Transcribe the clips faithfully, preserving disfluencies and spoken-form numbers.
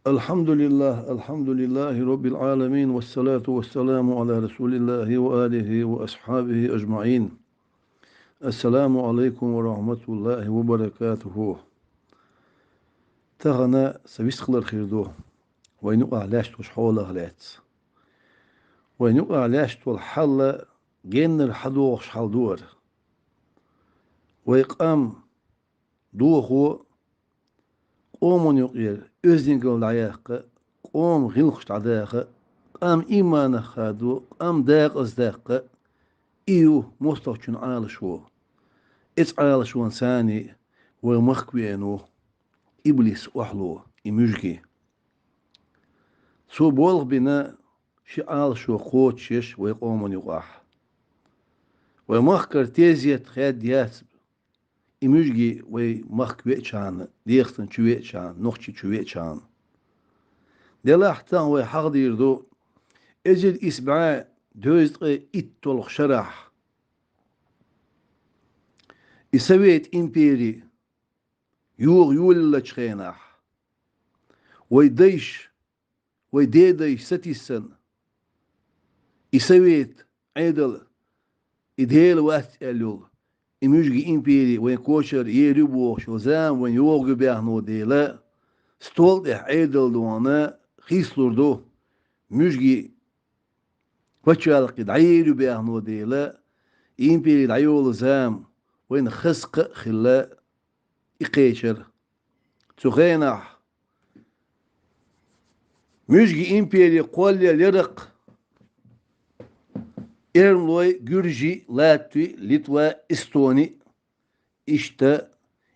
الحمد لله، الحمد لله رب العالمين، والصلاة والسلام على رسول الله وآله وأصحابه أجمعين. السلام عليكم ورحمة الله وبركاته. Тахана са вистхилар хир ду вайна юкъахь лаьтташ долчу хьолах лаьцна. Вайна юкъахь лаьтташ долу хьал геннара хьадогӀуш хьал ду хӀара. Вай къам дохо къоман юкъера оьздангалла дӀаяккха, къоман гӀиллакхаш дӀадаха, къам ийманах хадо, къам декъаза даккха, и ю мостагӀчун Ӏалашо. Эцу Ӏалашонца вайн махка веана ву иблис, охьало, и муьжги. Цо болх бина ши Ӏалашо кхочушъеш вай къоман юкъахь. Вай махкара тезет хадда яц и муьжги вай махка веачхьана, ДегӀастан чу веачхьана, Нохчийчу веачхьана. Делахь тахана вай хьахдийр ду, эзар исс бӀе дезткъе итталгӀа шарахь, и Совет импери йогӀу йолаеллачу хенахь, вай дайша, вай дедайша сатийсина, и Совет Ӏедал, и Дела вац аьлла йолу, и муьжги импери вайн кочара ер ю бохуш йолу зама вайн йогӀу ю баьхна дела, стол тӀехь Ӏедал дона хийцалур ду, муьжги пачхьалкхе дӀаер ю баьхна дела, и импери дӀайолу зама вайна хаза кхаъ хилла и кхечара. Цу хенахь муьжги импери кхоллаелла яра-кх эрмалой, гуьржий, латтавий, Литва, Эстони, иштта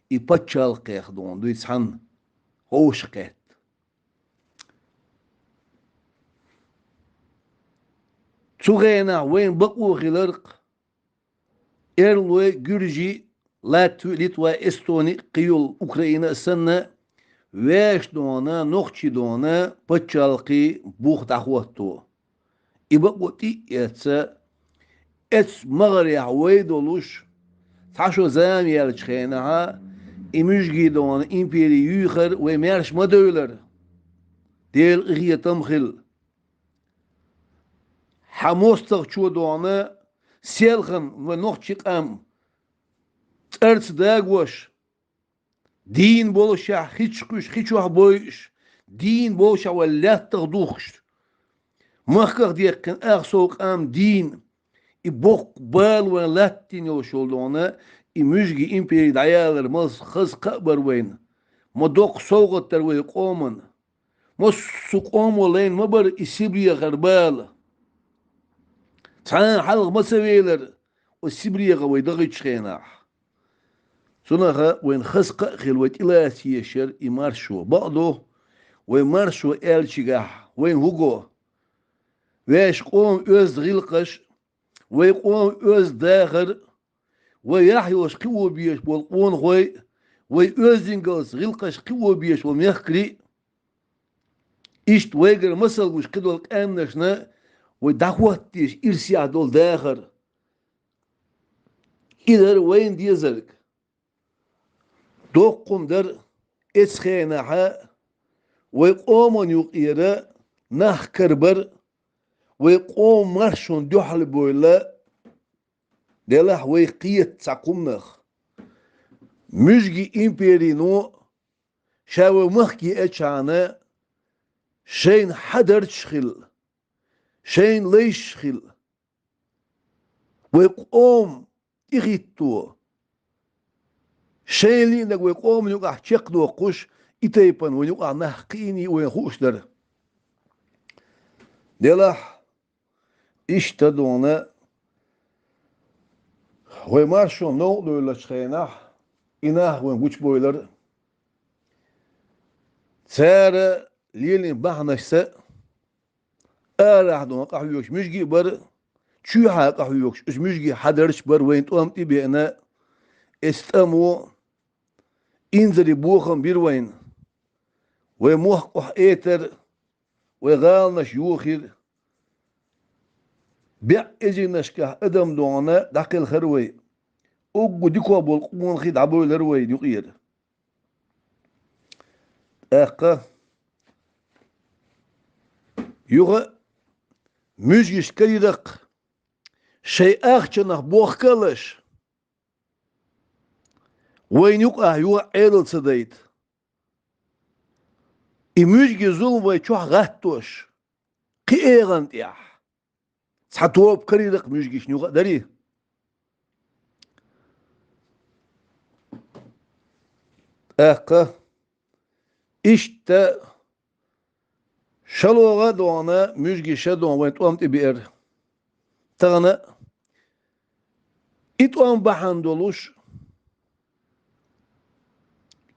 и пачхьалкхех дона дуй цхьаьна ховшахкхетта. Цу хенахь вайна бакъо хилар-кх эрмалой, гуьржий, латтавий, Литва, Эстони, кхин йолу Украина а санна, вешан дона, нохчийн дона пачхьалкхе бух дӀахӀотто. И бакъо тӀе а эцна, эцу магӀарехь вай долуш, цхьа шо зама яьллачу хенахь, и муьжги дона импери юьйхар вай маьрша ма девлира. Делан къинхетам хилла. Хьан мостагӀчо дона селхана вайн нохчийн къам цӀарца дагош, дийна болушехь хи чу кхуьйсуш, хи чохь бойуш, дийна болушехь вайн лаьттах духкуш, махках дехкина ах сов къам дийна, и боккха бала вайн латтийна йолуш йолу дона, и муьжги импери дӀаялар ма хаза кхаъ бара вайна, ма доккха совгӀат дара вай къомана. Массо а къомо лайна ма бара и Сибрехара бала. Цхьана хьалха ма ца велира оцу Сибреха вай дахийтучу хенахь. Цунах вайна хаза кхаъ хилла вай тӀелаца езаш яра и маршо. Бакъду, вай маршо аьллачигахь вайна хӀун го? Вешан къоман оьзда гӀиллакхаш, вай къоман оьзда дахар, вай яхь йолуш кхио безаш болу къонахой, вай оьздангаллица гӀиллакхаш кхио безаш болу мехкарий, иштта вайгара масал гуш кхидолу къаьмнашна вай дӀахӀоттийша ирсехь долу дахар. И дара вайна дезарг. Доккха хӀума дара эцу хенахь, вай къоман юкъера нах карабар, вай къоман маршонна дуьхьал бевлла, делахь вай кхета цхьа кхумнах. Муьжги империно ша вай махка еачхьана, шайна хьадарчаш хилла, шайна лайшаш хилла, вай къоман тӀехӀитто, шайна лиънарг вай къоман юкъахь чекхдоккхуш, и тайпана вайн юкъахь нах кхиъний вайна хууш дара. Делахь, иштта дуьйна, вай маршонна новкъа девллачу хенахь, и нах вайна гучубевлира. Цара лелийна бахьанашца арахь дуьйна къахьоьгуш муьжги а бара, чоьхьа къахьоьгуш оцу муьжги хьадарчаш бара вайна тӀом тӀе а беана, эцу тӀамо инзаре бохам бира вайна. Вай мохк охьаэтара, вай гӀаланаш йохийра. БӀе эзарнашкахь адам дуьйна дӀакхелхира вай. Уггар дика болу къонахий дӀабевлира вай юкъера. ТӀаккха Юха муьжгашка карийра-кх, шайн ахчанах бохка а лаш, вайна юкъахь юха Ӏедал ца дайта. И муьжгийн зулам вай чохь гӀаттош, кхин эгӀан тӀехь цхьа тоба карийра-кх муьжгашна юха а дарий. ТӀаккха иштта шолгӀа а дона, муьжгаша а дона вайн тӀом тӀе беара. Тахана и тӀом бахьана долуш,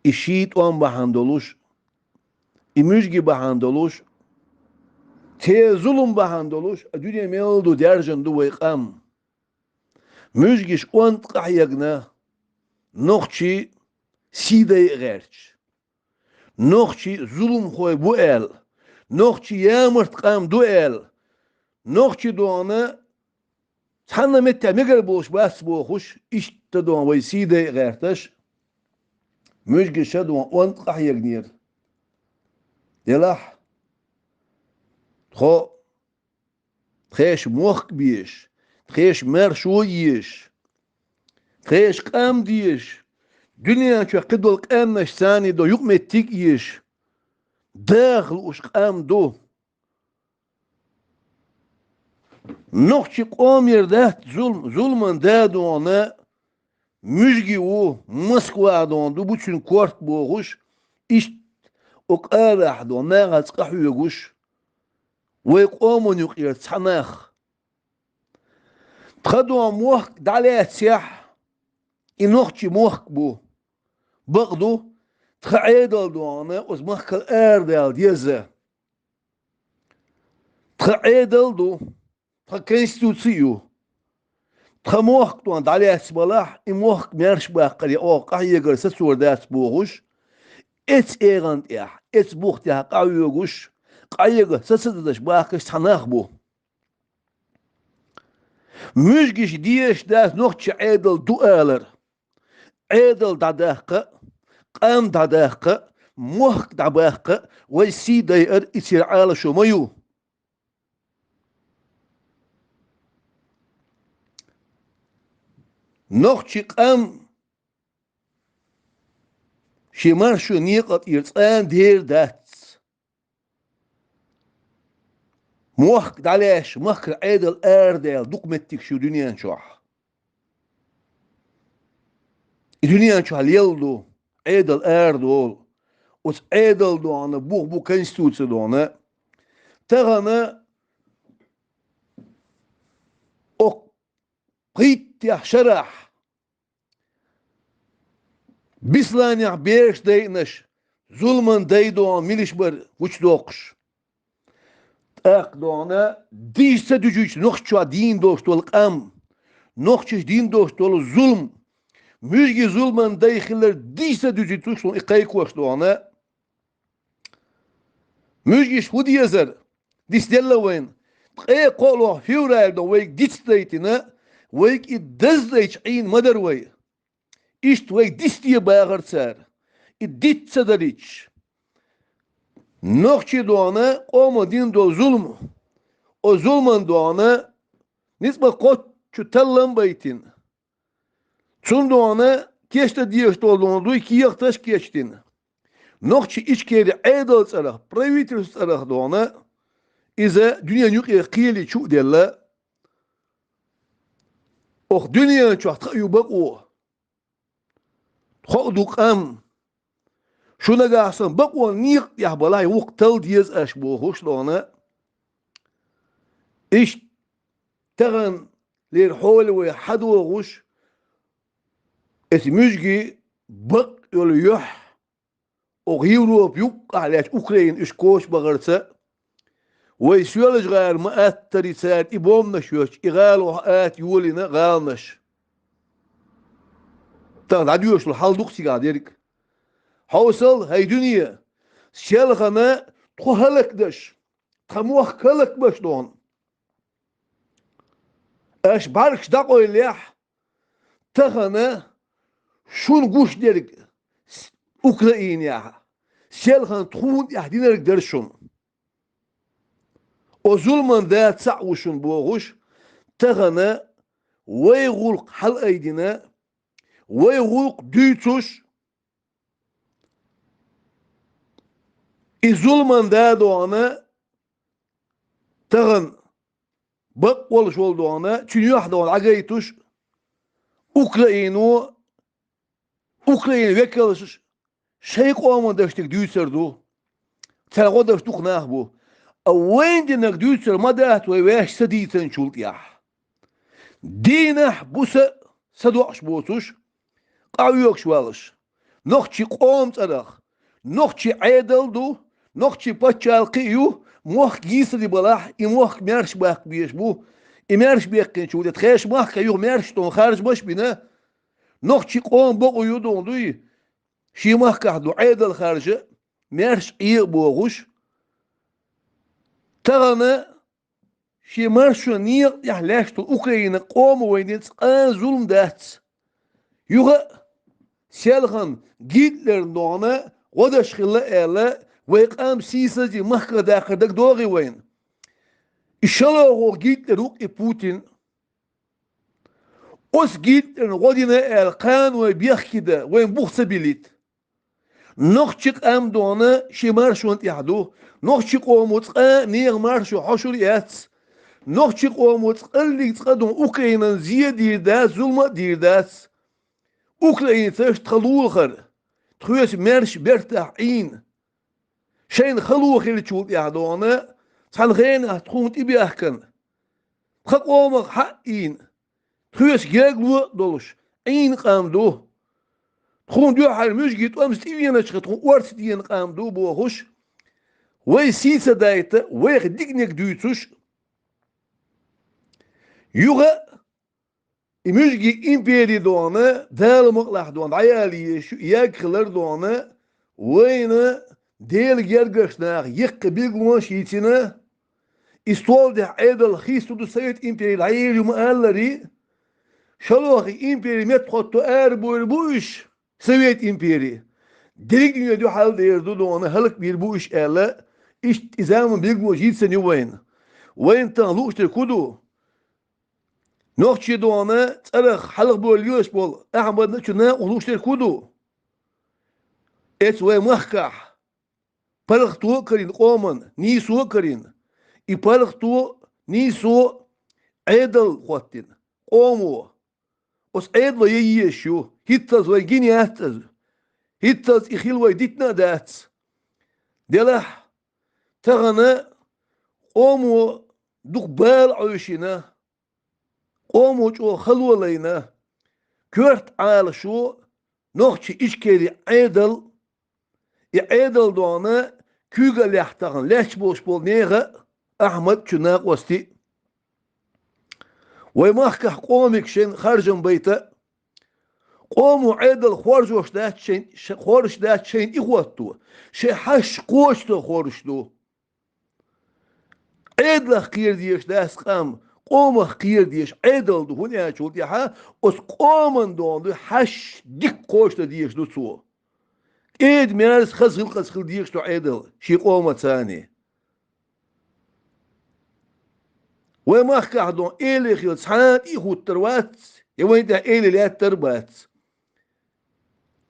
и ший тӀом бахьана долуш, и муьжги бахьана долуш, церан зулам бахьана долуш, а дуьне мел ду даьржина ду вай къам. Муьжгаш онда къахьегна, нохчий сий дайа гӀерташ. Нохчий зуламхой бу аьлла, нохчий ямарт къам ду аьлла, нохчий дона цхьанна меттехь мегар болуш бац бохуш, иштта дона вай сий дайа гӀерташ, муьжгаша дона онда къахьегнера. Делахь, тхо тхешан мохк безаш, тхешан маршо езаш, тхешан къам дезаш, дуьнен чохь кхидолу къаьмнаш царний до юкъаметтиг а езаш, даха лууш къам ду. Нохчийн къомера дац зулам, зуламан да дона муьжги ву, Москва дона ду, бу цуьнан корта бохуш, иштта окху арахь дона нахаца къахьоьгуш, вай къоман юкъера цхьа нах. Тхан дона мохк дӀалаьцнехь, и нохчийн мохк бу. Бакъ ду, тхан Ӏедал дона оцу махкал арадала деза. Тхан Ӏедал ду, тхан конституци а ю. Тхан мохк дона дӀалаьцна балахь, и мохк маьрша баккхаре оха къахьегар сацор дац бохуш, эцу эгӀан тӀехь, эцу бух тӀехь къахьоьгуш, къахьега сацададаш бахкаш цхьа нах бу. Муьжгаш дезаш дац нохчийн Ӏедал ду алар. Ӏедал дӀадаккха а, къам дӀадаккха а, мохк дӀабаккха а вай сий дайар и церан Ӏалашо ма ю. Нохчийн къам шен маршо некъа тӀера цкъа а дер дац. Мохк дӀалаьцна, махкара Ӏедал арадаьлла дукха меттигаш ю дуьнен чохь. И дуьнен чохь лелла ду, Ӏедал арадолу. Оцу Ӏедал дона бух бу конституци дона. Тахана окху пхийттех шарахь Бесланехь бераш дайинарш, зуламан дай дона милаш бара гучудоккхуш. ТӀаккха дона дийша ца дуьтуьйтуш нохча чохь дийна долуш долу къам, нохчаш дийна долуш долу зулам, муьжги зуламан дай хилар дийша ца дуьтуьйтуш суна и кхайкхош дона. Муьжгаш хӀун дезара? Дицделла вайна. Ткъе кхоалгӀа февраль дона вайга диц дайтина, вайга и даздайча Ӏийна ма дара вай. Иштта вайга дицде бахара цара. И диц ца далийча, нохчий дона къоман дина долу зулам, о зуламан дона ницкъ ма кхоччу таллам байтина. Цундона кечдан дезаш долу дона дуй кехаташ кечдина. Нохчийн Ичкери Ӏедал цӀарах, правительство цӀарах дона, иза дуьненан юкъе кхеле чу а делла, оха дуьнен чохь тхан ю бакъо. Тхо а ду къам. Шу нагахь санна бакъонан некъа тӀехь балахь, вукху талла деза аша бохуш дона. Иштта тахана лера хьола вай хьадогӀуш, эца муьжги бакъ йолу юьхь, оха Европа юккъахь лаьттачу Украина уьш коча бахарца, вай Соьлжа-ГӀала ма аттари цара и бомбанаш йоьттуш, и гӀала охьа ата йолийна гӀаланаш. Тахана дӀадоьшуш долу хьал ду-кх цигахь дерг. Хьовсал, хӀай дуьне, селхана тхо хӀаллакдеш, тхан мохк хӀаллакбеш дона. Аша бӀаьргаш дӀакъевллехь, тахана шуна гуш дерг с-, Украинехь, селхана тхуна тӀехь динарг дара шуна. О зуламан да цхьаъ ву шуна бохуш, тахана вай гӀуллакх хьалаайдина, вай гӀуллакх дуьйцуш, и зуламан да догӀана, тахана бакъ волуш волу догӀана, цуьнан юьхь догӀана дӀагайтуш, Украино, Украинан векалша шайн къоман дашниг дуьйцур ду. Цара гӀо даш дукха нах бу. А вайна динарг дуьйцур ма дац вай ваьш са дийцинчул тӀаьхьа. Дийнахь, буса садоӀуш боцуш, къахьоьгуш валлаш. Нохчийн къоман цӀарах, нохчийн Ӏедал ду, нохчийн пачхьалкх а ю, мохк йийсаре балахь, и мохк маьрша баккха безаш бу. И маьрша баьккхинчул тӀаьхьа тхешан махкахь юха маьрша долу харжамаш а бина, нохчийн къоман бакъо ю догӀана дуй, шен махкахь долу Ӏедал харжа, маьрша Ӏе а бохуш, тахана шен маршонан некъа тӀехь лаьтташ долу Украинан къомо вайна дина цкъа а зулам дац. Юха а, селхана Гитлерна догӀана гӀо даш хилла аьлла, вай къам сийсазе махках даккхар дагадогӀий вайна? И шолгӀа Гитлер ву-кх и Путин. Оцу Гитлерна гӀо дина аьлла, кхана вай бехке дан, вайн бух ца билийта. Нохчийн къам догӀана шен маршонна тӀехь ду. Нохчийн къомо цкъа а нехан маршо хьошур а яц. Нохчийн къомо цкъа а, цкъа а догӀана Украинан зе а дийр дац, зулам а дийр дац. Украинцаш тхан лулахара, тхоьца маьрша бертахь Ӏийна. Шайна хало хиллачул тӀаьхьа догӀана, цхьана хенахь тхуна тӀебаьхкина, тхан къомах хьаъийна, тхоьца гергарло а долуш, Ӏийна къам ду. Тхуна дуьххьара муьжгийн тӀомца тӀевеначохь тхуна орца дена къам ду бохуш, вай сий ца дайта, вайх диканиг дуьйцуш, юха а и муьжгийн импери догӀана, Дала мукъалахь догӀана, дӀаяла езаш ю, ягга хилар догӀана, вайна Делан гергарчу наха яккхий билгалонаш а йийцина, и стол тӀехь Ӏедал хийцалур ду Совет импери дӀаер ю ма-аллара, шолгӀа импери меттахӀотто арабойр бу уьш, Совет импери. Дерриг а дуьнен дуьхьал дер ду догӀана, хӀаллакбийр бу уьш аьлла, иштта и заман билгалонаш йийцина ю вайна. Вайна тахана лууш дерг хӀун ду? Нохчийн догӀана цӀарах хьалхабевлла лелаш болу Ахьмадна а, цуьнан накъосташна лууш дерг хӀун ду? Эцу вайн махкахь паргӀато а карийна къоман, нийсо а карийна. И паргӀато, нийсо Ӏедал хӀоттийна, къомо. Оцу Ӏедало ян езаш ю, хӀинццалц вайна гина яц иза. ХӀинццалц и хилла вай дитина а дац. Делахь, тахана къомо дукха бала Ӏовшийна, къомо чӀогӀа хало лайна, коьрта Ӏалашо нохчийн Ичкери Ӏедал, и Ӏедал догӀана куьйгаллехь тахана лаьтташ болуш болу нехан а, Ахьмад а, цуьнан накъостий а. Вай махкахь къомиг шен харжам байта а, къомо Ӏедал хоржош дац шайн, ш-, хоржуш дац шайна и хӀотто, шайн хьашт кхочушдан хоржуш ду. Ӏедалах кхера дезаш дац къам, къомах кхера дезаш Ӏедал ду, хӀунда аьлча тӀаьхьа оцу къоман догӀана ду хьашт дика кхочушдан дезаш ду цо. КӀеда-мерза, хаза гӀиллакхаца хила дезаш ду Ӏедал шен къомаца. Вай махкахь догӀана эле хилла цхьа а тӀе а хӀуттур вац, я вайна тӀехь эле лаьттар а бац.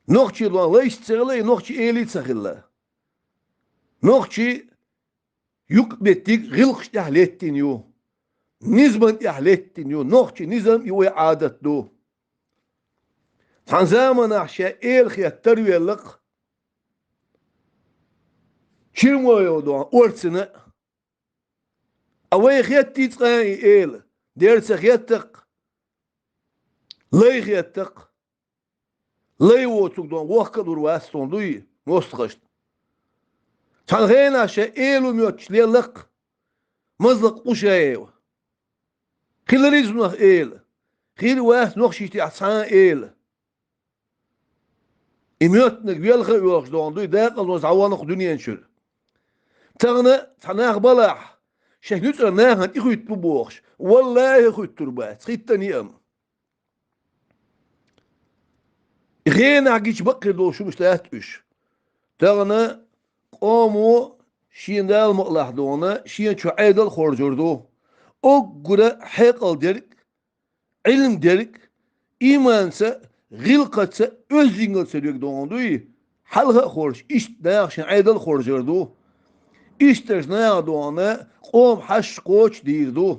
Нохчий догӀана лайш ца хилла, я нохчий элий ца хилла. Нохчий юкъаметтиг гӀиллакхаш тӀехь леттина ю, низаман тӀехь леттина ю, нохчийн низам и вай Ӏадат ду. Цхьана заманахь шен эла хетта тарвелла-кх Чермоев догӀана орцана а. А вай хеттий цкъа а и эла? Дера ца хетта-кх, лай хетта-кх. Лай воцург догӀана вохка а лур вац, цунна дуй мостагӀашна. Цхьана хенахь шен эла моьттуш лелла-кх Мазлакъ Къушаев. Хиларий цунах эла? Хир вац нохчийн тӀехь цхьа а эла. И моьттунарг велха а воьлхуш догӀана дуй декъазонца дӀавахана кху дуьнен чуьра. Тахана цхьа нах балахь, шайн нуьцкъала нахана тӀехуьттур бу бохуш, валлахӀи, хуьттур бац, хӀиттаний-м. ГӀенахь гича бакъ хир долуш хӀумнаш дац уьш. Тахана къомо шен Дала мукъалахь дона, шен чу Ӏедал хоржур ду. Уггара хьекъал дерг, Ӏилма дерг, иманца, гӀиллакхаца, оьздангалца верг дона дуй, хьалха а хоржуш, иштта наха шен Ӏедал хоржур ду. Иштта наха дона къоман хьашт кхочуш дийр ду.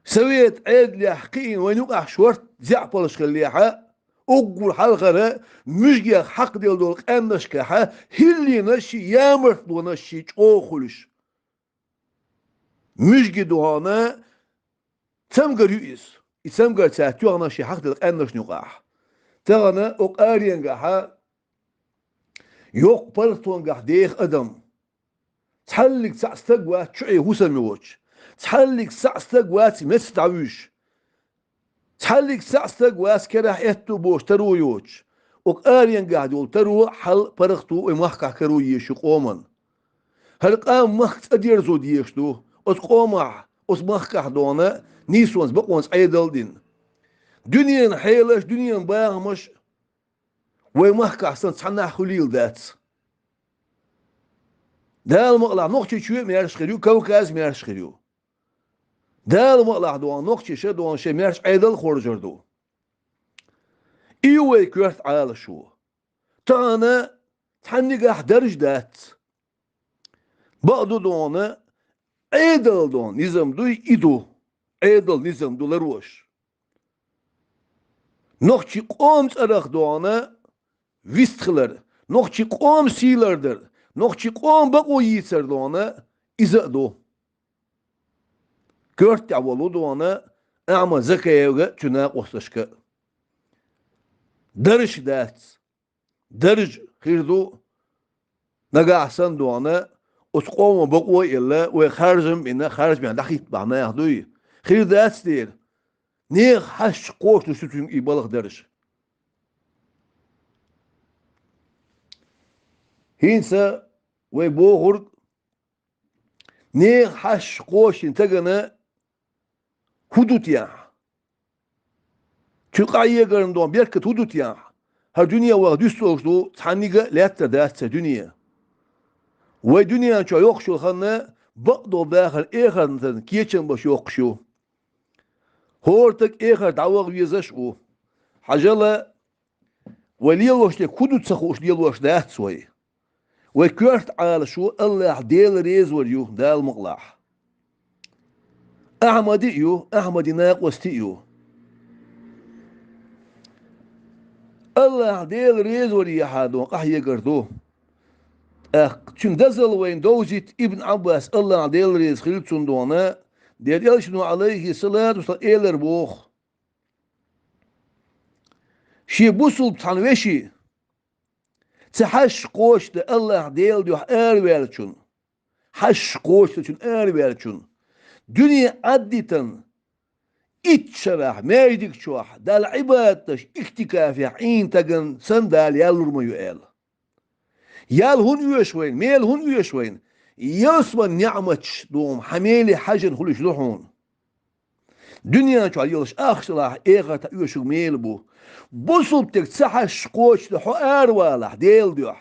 Совет Ӏедалехь кхиъна вайна юкъахь шортта зӀамигаш хиллехьа, уггар хьалхара муьжгех хьакхаделла долу къаьмнашкахьа хӀилланашший, ямартлонашший чӀогӀа хуьлуш. Муьжги дона цамгар ю иза. И цамгар цаьрца тоьхна шен хьакхаделла къаьмнашна юкъахь. Тахана оцу аренгахьа йоккха паргӀатонгахь деха адам. Цхьаллиг цхьаъ стаг вац чуьхье хӀусам йоцуш. Цхьаллиг цхьаъ стаг вац меца дӀавуьжуш. Цхьаллиг цхьаъ стаг вац керахь аьтту бохуш таро йоцуш. Оцу аренгахь долу таро хьал паргӀато вай махкахь каро езаш ю къоман. ХӀара къам махка цӀа дерзо дезаш ду. Оцу къомахь, оцу махкахь дона нийсонца, бакъонца Ӏедал а дина. Дуьненан хьелаш, дуьненан бахамаш вай махкахь санна цхьаннахь хуьлийла дац. Дала мукъалахь Нохчийчоь а маьрша хир ю, Кавказ а маьрша хир ю. Дала мукъалахь дона нохчаша дона шайн маьрша Ӏедал хоржур ду. И ю вай коьрта Ӏалашо. Тахана цхьаннигахь дарж дац. Бакъду дона, Ӏедал дона низам дуй, и ду. Ӏедал низам ду ларош. Нохчий къоман цӀарах дона вистхилар, нохчий къоман сий лардар, нохчий къоман бакъо йийцар дона иза а ду. Коьртехь волу дона Ахьмад Закаевга а, цуьнан накъосташка а. Дарж дац. Дарж хир ду нагахь санна дона, оцу къоман бакъо а елла, вай харжам а бина, харжамехь дӀахӀитта бахьа наха дуй. Хир дац дера. Нехан хьашт кхочуш ду цуьнга и балха дарж. ХӀинца вай бохург, нехан хьашт кхочушдина стагана хӀун ду техьа? Цуьнан къахьегарна дона беркат хӀун ду техьа? ХӀара дуьне ваха дуьсталуш ду, цхьаннига а лаьттар дац цхьа дуьне. Вай дуьнен чохь йоккхуш йолу хан бакъдолу дахар эхартан кечам беш йоккхуш ю. ХӀора стаг эхарта дӀаваха везаш а ву. Хьажал, вай лелош дерг хӀун ду ца хууш лелош дац вай. Вай коьрта Ӏалашо Аллахь Дела резавар ю, Дала мукъалахь. Ахьмади а ю, Ахьмади накъости а ю. Аллахь Дела резаварехьа дона къахьегар ду. ТӀаккха цуьнан дазал вайна довзийта Ибн Ӏаббас, Аллахь Дела реза хила цунна дона, дера элчано, Ӏалайхи салату вассалам, элар боху. Шен бусулба цхьана вешин ца хьашт кхочушдан Аллахь Делан дуьхьа араваьллачун, хьашт кхочушдан цуьнан араваьллачун, дуьне Ӏаддитан, итт шарахь, маьждиг чохь, Далла Ӏибадаташ, иътикафехь Ӏийна стагана санна Дала ял лур ма ю аьлла. Ял хӀунда оьшу вайна, мела хӀунда оьшу вайна? Ялсаман неӀматаш, дона, хьан меле хьаьжжина хуьлуш ду хьуна. Дуьнен чохь йолуш ахча делахь, эхартахь оьшург мела бу. Бусулба стеган ца хьашт кхочушдан хьо аравалахь Делан дуьхьа.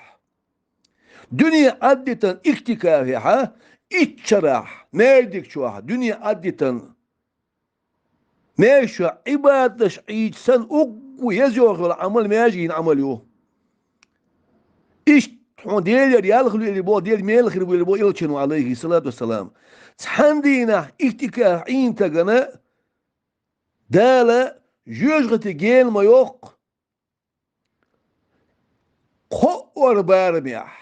Дуьне Ӏаддитан иътикафехьа, итт шарахь, маьждиг чохь, дуьне Ӏаддитан, маьждиг чохь Ӏибадаташ Ӏийча санна уггар еза йолу Ӏамал маьждиган Ӏамал ю. Иштта хьуна Делера ял хуьлийла боху, Дела мела хир вуйла боху элчано, Ӏалайхи салату вассалам. Цхьана дийнахь иътикафехь Ӏийна стагана Дала жоьжахатин гена ма йоккху. Кхо ор барамехь,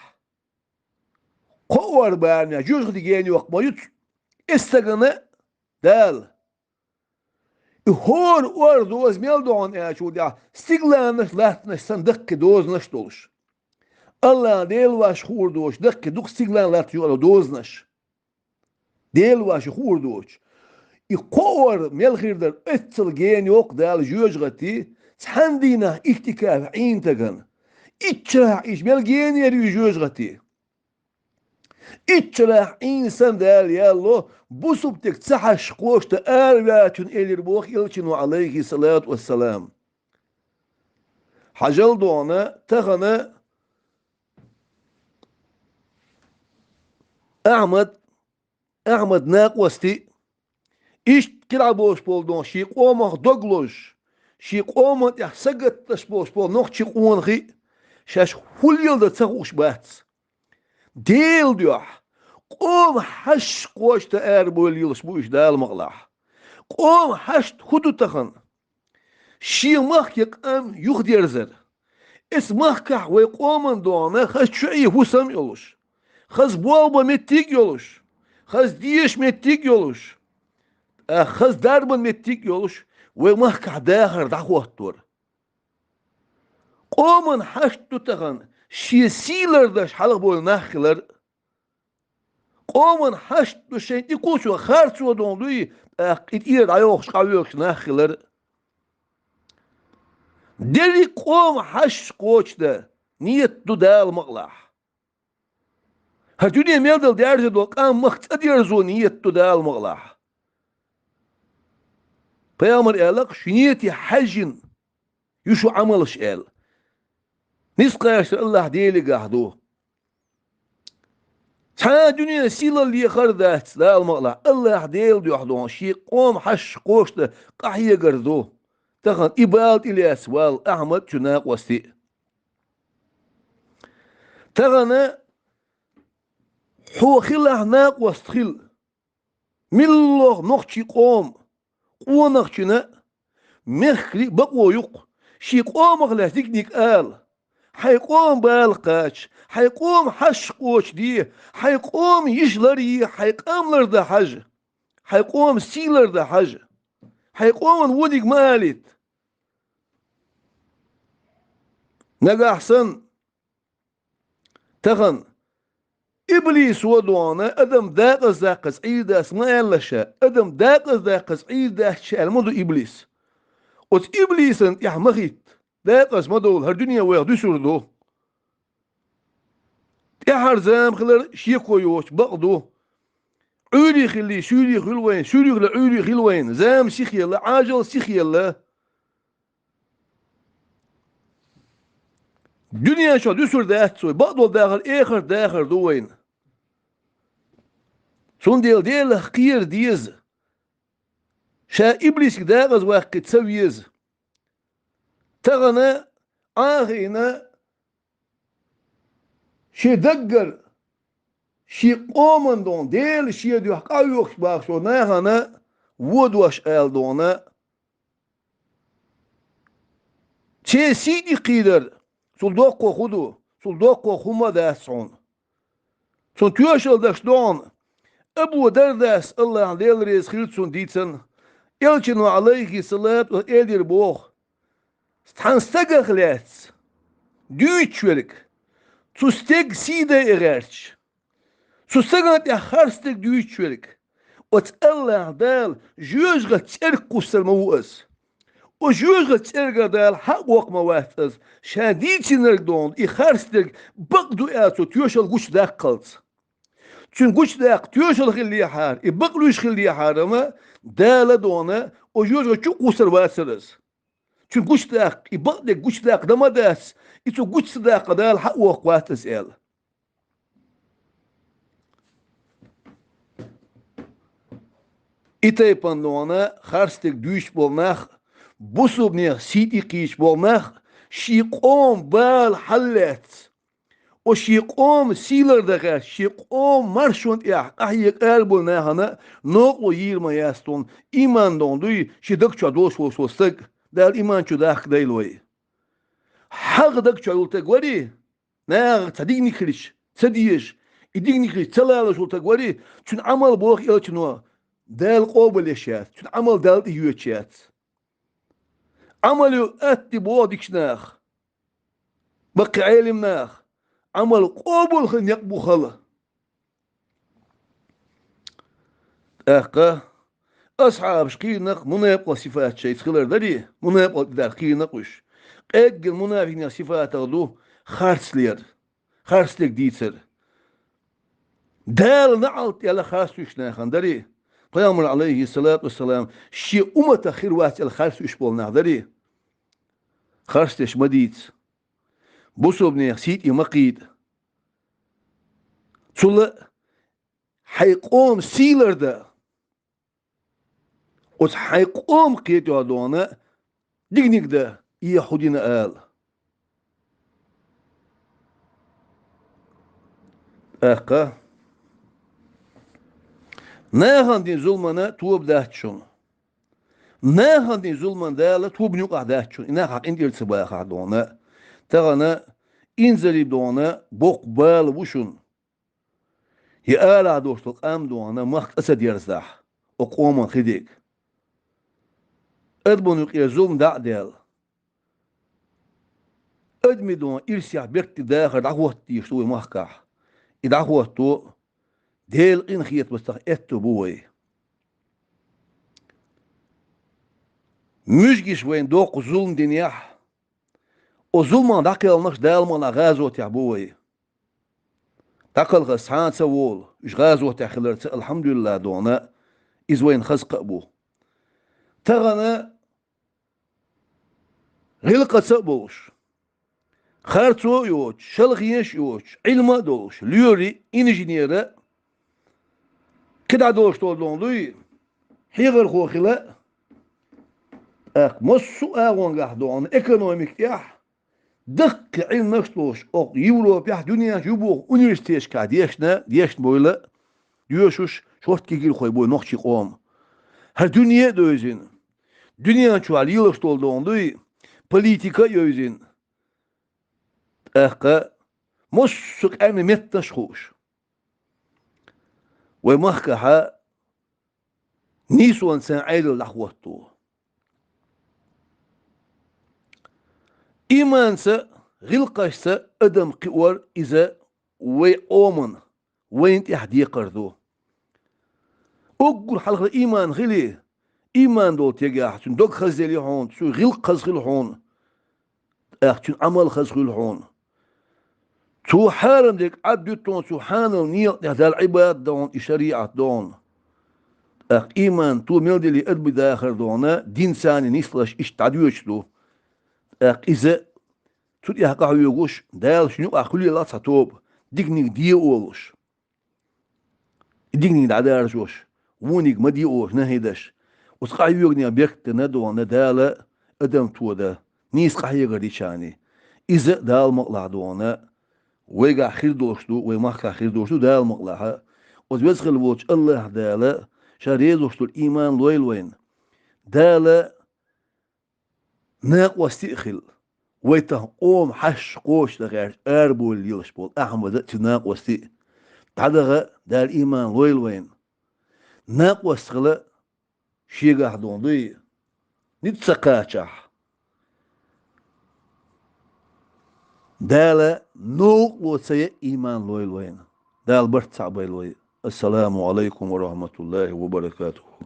кхо ор барамехь жоьжахатин гена йоккху ма ю цу, и стагана Дала. И хӀора ор доза мел догӀу аьлча, ву дехьа стигланаш, латтанаш санна даккхий дозанаш долуш. Аллахь Делан вайш хуур доцуш даккхий дукха стиглан латтанаш ю аьлла дозанаш. Делан вайш хуур доцуш. И кхо ор мел хир дара, оццул гена йоккху Дала жоьжахатин, цхьана дийнахь иътикафехь Ӏийна стагана. Итт шарахь Ӏийча мел гена яр ю жоьжахатин? Итт шарахь Ӏийна санна Дала ял ло, бусулба стеган ца хьашт кхочушдан араваьллачун элира боху элчано, Ӏалайхи салату вассалам. Хьажал, дона, тахана, Ахьмад, Ахьмад накъостий, иштта кхидӀа болуш болу дон шен къомах дог лозуш, шен къоман тӀехь сагатдеш болуш болу нохчи къонахий шаьш хӀун леладан ца хууш бац. Делан дуьхьа, къоман хьашт кхочушдан арабевлла лелаш бу уьш Дала мукъалахь. Къоман хьашт хӀун ду тахана? Шен махке къам юхадерзар. Эцу махкахь вай къоман догӀана хаза чоьхье хӀусам а йолуш, хаза болбан меттиг а йолуш, хаза дезаш меттиг а йолуш, тӀаккха хаза дарбан меттиг а йолуш, вай махкахь дахар дӀахӀоттор. Къоман хьашт ду тахана шен сий лардеш хьалха бевлла нах хилар. Къоман хьашт ду шайн тӀекхочо харцо дон дуй, тӀаккха и тӀера дӀайохуш къахьоьгуш нах хилар. Дерриг къоман хьашт кхочушдан нийят ду Дала мукъалахь. ХӀара дуьне мел дала даьржина долу къам махка цӀа дерзо нийят ду Дала мукъалахь. Пайхамар аьлла-кх, шун нийяте хьаьжжина ю шун Ӏамалш аьлла. Нисса кхачар АллахӀ Делегахь ду. Цхьа а дуьненан сийлалла лехар а дац Дала мукъалахь, АллахӀ Делан дуьхьа дон шен къоман хьашт кхочушдан къахьегар ду. Тахана и бала тӀелаьцна валла Ахьмад а, цуьнан накъостий а. Тахана хьо хилахь накъост хила. Муьлхха нохчи къоман къонахчунна а, мехкарий а бакъо ю-кх шен къомах лаьцна диканиг ала. Хьайн къоман бала кхача, хьайн къоман хьашт кхочушде, хьайн къоман йиш ларъе, хьайн къам лардан хьажа, хьайн къоман сий лардан хьажа, хьайн къоман вониг ма алийта. Нагахь санна, тахана иблисо дона адам декъаза даккхаза Ӏийр дац ма аьлла ша, адам декъаза даккхаза Ӏийр дац ша аьлла ма ду иблис. Оцу иблисана тӀехь ма хӀитта, декъаза ма довла, хӀара дуьне вайх дуьсур ду. ТӀаьхьара зама хилар шеко йоцуш бакъ ду. Ӏуьйре хилли, суьйре хуьлу вайна, суьйре хилла Ӏуьйре хила вайна, зама сихъелла, Ӏажал сихъелла. Дуьнен чохь дуьсур дац вай, бакъдолу дахар эхарт дахар ду вайна. Цундела Делах кхера деза. Ша иблисиг декъаза ваккхий ца веза. Тахана Ӏахийна шен даггара, шен къоман дона, Дела шен дуьхьа къахьоьгуш бахаш волу нахана водош ала дона, церан сий тӀекхийдар, цул доккхо хӀун ду, цул доккхо хӀума а дац хьуна. Цунна тоьшалла даш догӀна Абу Дардас, АллахӀ Дела реза хила цунна, дийцина, Элчано, Ӏалайхи салату ва салам, элира боху: цхьана стагах лаьцна дуьйцуш верг, цу стеган сий дайа гӀерташ, цу стагана тӀехь харц стаг дуьйцуш верг, оцу АллахӀ Дала жоьжахатин цӀерга кхуссур ма ву иза. Оцу жоьжахатин цӀергара Дала хьа а воккха ма вац иза, ша дийцинарг дона и харц дерг бакъ ду аьлла цо тоьшалла гучудаккхалц. Цуьнан гучудаккха тоьшалла хиллехьара, и бакъ луьйш хиллехьара-м, Дала дона оцу жоьжахати чу а кхуссур вацара иза. Цуьнан гучудаккха, и бакъдерг гучудаккха дан ма дац, и цо гучу ца даккха Дала хьа а воккха вац иза аьлла. И тайпана дона харц дерг дуьйцуш болу нах, бусулбанех сий тӀекхийча болу нах, шен къоман бала хьаллаьцна, оцу шен къоман сий лардан гӀерташ, шен къоман маршонна тӀехь къахьега ала болу нахана новкъарло йийр ма яц тхуна, ийман дона дуй шен даг чохь долуш волуш волу стаг, Дала ийман чу дахка дайла вай. ХьагӀ даг чохь йолу стаг варий, нахах цхьа диканиг хилча ца дезаш, и диканиг хилча ца лалуш волу стаг варий, цуьнан Ӏамал боху Элчано Дала къобалъеш яц, цуьнан Ӏамал Далла тӀеоьцуш яц. Ӏамал ю атта боху дикачу наха, баккхий Ӏелим наха, Ӏамал къобал хила некъ бу хала. ТӀаккха асхьабаш кхийрина-кх мунепкъалан сифат шайца хилар дарий, мунепкъалан тӀе дар кхийрина-кх уьш. Къеггина мунафикъех сифатах ду харцлер, харцдерг дийцар. Дала неӀалт аьлла харц уьш нахана дарий. Пайхамар, Ӏалайхи салату ва салам, шен умматах хир вац аьлла харц уьш болу нах дарий. Харцдерш ма дийца. Бусулбанех сий тӀе ма кхийда. Цул а хьайн къоман сий лардан. Оцу хьайн къоман кхетош дона диканиг дан, и хӀу дина ала. ТӀаккха нахана дина зуламана тоба дац шуна. Нахана дина зуламан Дала тобанна юкъахь дац шуна, и нах хьан къинтӀера ца бахахь дона. Тахана инзаре дона боккха бала бу шуна. И алахь долуш долу къам дона махка цӀа ца дерзадахь, оцу къоман хи дерг. Адаман юкъера зулам дӀа а даьлла. Адамийн дона ирсех бертиг дахар дӀахӀотта дезаш ду вай махкахь. И дӀахӀотто Делан къинхетамца аьтто бу вай. Муьжгиша вайна доккха зулам динехь, оцу зуламах дӀакхелхинарш Дала мукъалахь гӀазотехь бу вай. ДӀакхалхаза цхьа а ца волу, уьш гӀазотехь хиларца, алхьамдулиллахӀ дона, иза вайна хаза кхаъ бу. Тахана гӀиллакхаца а болуш, харцо а йоцуш, шалхонаш а йоцуш, Ӏилма а долуш, лоьрий, инженера, кхидӀа долуш долу дона дуй, хьехархо хила а, тӀаккха массо а агӀонгахь дона экономика тӀехь, даккхий Ӏилманаш а долуш, окху Европехь, дуьненахь ю боху университеташкахь дешна, дешна бовла а, доьшуш, шортта кегийрхой бу вай нохчийн къоман. ХӀара дуьне а девзина, дуьнен чохь лелаш долу дона дуй, политика а евзина, тӀаккха массо а къаьмнийн меттанаш а хууш. Вай махкахь нийсонца Ӏедал дӀахӀотто. Иманца, гӀиллакхашца адам кхиор, иза вай къоман, вайна тӀехь декхар ду. Уггар хьалхара иман хили, иман долу тегахь, цуьнан дог хаза елла хьуна, цуьнан гӀиллакх хаза хила хьуна, тӀаккха цуьнан Ӏамал хаза хуьлу хьуна. Цо хьарам дерг Ӏад дуьту хьуна, цу хьанал некъа тӀехь Далла Ӏибадат дона, и шариӀат дона. ТӀаккха иман то мел дели адамийн дахар дона, динца нислуш иштта дӀадоьдуш ду. ТӀаккха иза цу тӀехь къахьоьгуш, Дала шуна юкъахь хуьлийла цхьа тоба, диканиг де олуш. И диканиг дӀадаржош, вониг ма де олуш, нахӀи деш. Оцу къахьоьгучу бехкана дона Дала адам тодан, нийса къахьегар дича. Иза Дала мукъалахь дона вайгахь хир долуш ду, вай махкахь хир долуш ду Дала мукъалахь. Оцу веза хилла волчу АллахӀ Дала ша реза долуш долу иман лойла вайна. Дала накъостий а хилла, вай тахана къоман хьашт кхочушдан гӀерташ арабовла лелаш болу Ахьмада а, цуьнан накъостий а дӀадаха Дала иман лойла вайна. Накъост хила шегахь дона дуй, ницкъ ца кхачахь, Дала новкъарло ца ян иман лойла вайна. Дала барт цхьаъ бойла вай. Ассаламу алайкум ва рахматуллахи ва баракатуху.